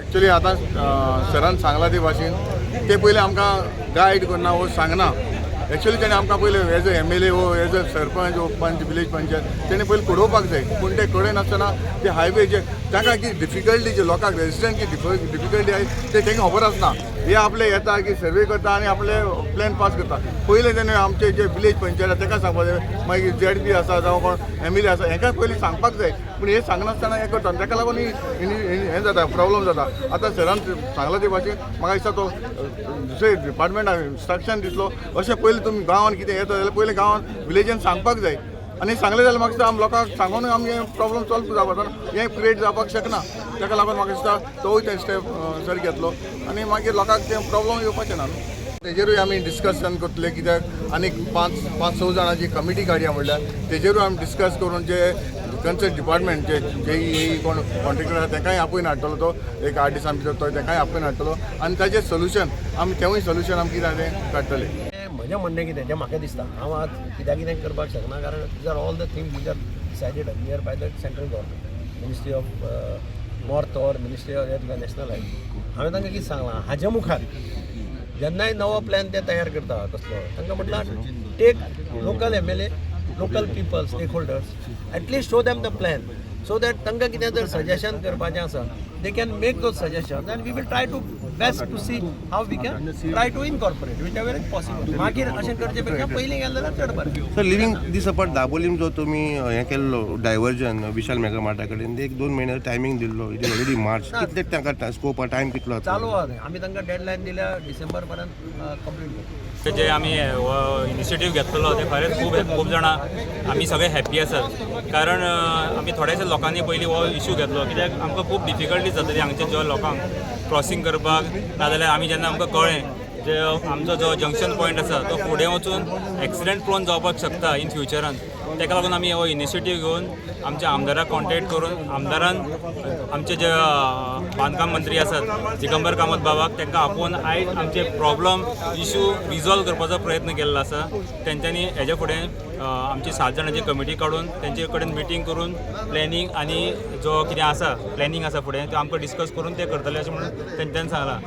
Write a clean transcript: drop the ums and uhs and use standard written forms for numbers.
Actually आतां सरान सांगला ते भाशेन ते पयलीं आमकां गायड करना वो सांगना. एक्चुली तेणें आमकां पयलीं एज अ एमएलए वो एज अ सरपंच वो पंच, विलेज पंचायत, तेणें पयलीं कळोवपाक जाय. पूण ते कळयनासतना ते हायवे जे ताका कितें डिफिकल्टी, जे लोकांक, रेजिडंट कितें डिफिकल्टी आहाय ते तांकां खबर आसना. हे आपले येता की सर्वे करता आनी आपले प्लॅन पास करता. पयलें तेणें आमचे जे विलेज पंचायत आसा ताका सांगपाक जाय, मागीर झेडपी आसा जावं कोण एमएलए आसा, हेका पयलीं सांगपाक जाय. पूण हे सांगनासतना हें करता आनी ताका लागून हें जाता, प्रॉब्लम जाता. आतां सरान सांगला ते भाशेन म्हाका दिसता तो दुसरे डिपार्टमेंटाक इन्स्ट्रक्शन दितलो. अशें पयलीं तुमी गांवान कितें येता जाल्यार पयलीं गांवान विलेजान सांगपाक जाय आनी सांगलें जाल्यार म्हाका दिसता आमी लोकांक सांगून आमी हें प्रॉब्लम सॉल्व जावपाचो, हें क्रिएट जावपाक शकना. ताका लागून म्हाका दिसता तोवूय ते स्टेप सर घेतलो आनी मागीर लोकांक तें प्रॉब्लम येवपाचें ना न्हू. तेजेरूय आमी डिस्कशन करतले, कित्याक आनीक पांच पांच स जाणांची कमिटी काडया म्हणल्यार तेजेरूय आमी डिस्कस करून जे कन्सर्न डिपार्टमेंट, जे जे कोण कॉन्ट्रेक्टर आसा तेकाय आपोवन हाडटलो. तो एक 8 दिसां भितर तो तेकाय आपोवन हाडटलो आनी ताजें सोल्युशन आमी, तेवूय सोल्युशन आमी कितें आहा तें काडटले. म्हजें म्हणणें कितें जें म्हाका दिसता, हांव आज कित्याक कितें करपाक शकना, कारण these are all the things which are decided earlier by the central government, Ministry of North or Ministry of National Highway. हांवें तांकां कितें सांगलां, हाजे मुखार जेन्नाय नवो प्लॅन ते तयार करता कसलो, तांकां म्हटलां, take local MLA, local people, stakeholders, at least show them the plan so that तांकां कितें जर सजेशन करपाचें आसा, they can make those suggestion and we will try to best to see how we can try to incorporate whichever is possible. मागीर अशें करचे पेक्षा पयलीं गेलें जाल्यार चड बरें. सर, लिव्हिंग दीस अपार्ट, दाबोलीम जो तुमी हें केल्लो डायवर्जन विशाल मेगा मार्टा कडेन, एक 2 म्हयने टायमींग दिल्लो. It is already March. कितले तांकां स्कोप, टायम कितलो आसा? चालू आहा तें. आमी तांकां डेडलायन दिल्या, डिसेंबर पर्यंत कंप्लीट करता. जे आमी इनिशिएटीव घेतलेलो ते खरेंच खूब खूब जाणां आमी सगळे हॅप्पी आसात, कारण आमी थोड्याशा लोकांनी पयलीं हो इशू घेतलो, कित्याक आमकां खूब डिफिकल्टी जाताली हांगच्या जो लोकांक क्रॉसींग करपाक. नाजाल्यार आमी जेन्ना आमकां कळ्ळें जे आमचो जो जंक्शन पॉयंट आसा तो फुडें वचून एक्सिडंट प्रोन जावपाक शकता इन फ्युचरान, ताका लागून आमी हो इनिशिएटीव घेवन आमच्या आमदाराक कॉन्टेक्ट करून, आमदारान आमचे जे बांदकाम मंत्री आसात दिगंबर कामत बाबाक, तांकां आपोवन आयज आमचे प्रॉब्लम इशू रिजॉल्व करपाचो प्रयत्न केल्लो आसा. तेंच्यांनी हेज्या फुडें आमची सात जाणांची कमिटी काडून तेंचे कडेन मिटींग करून प्लॅनिंग आनी जो कितें आसा, प्लॅनिंग आसा फुडें, तो आमकां डिस्कस करून ते करतले अशें म्हणून तेंच्यांनी सांगलां.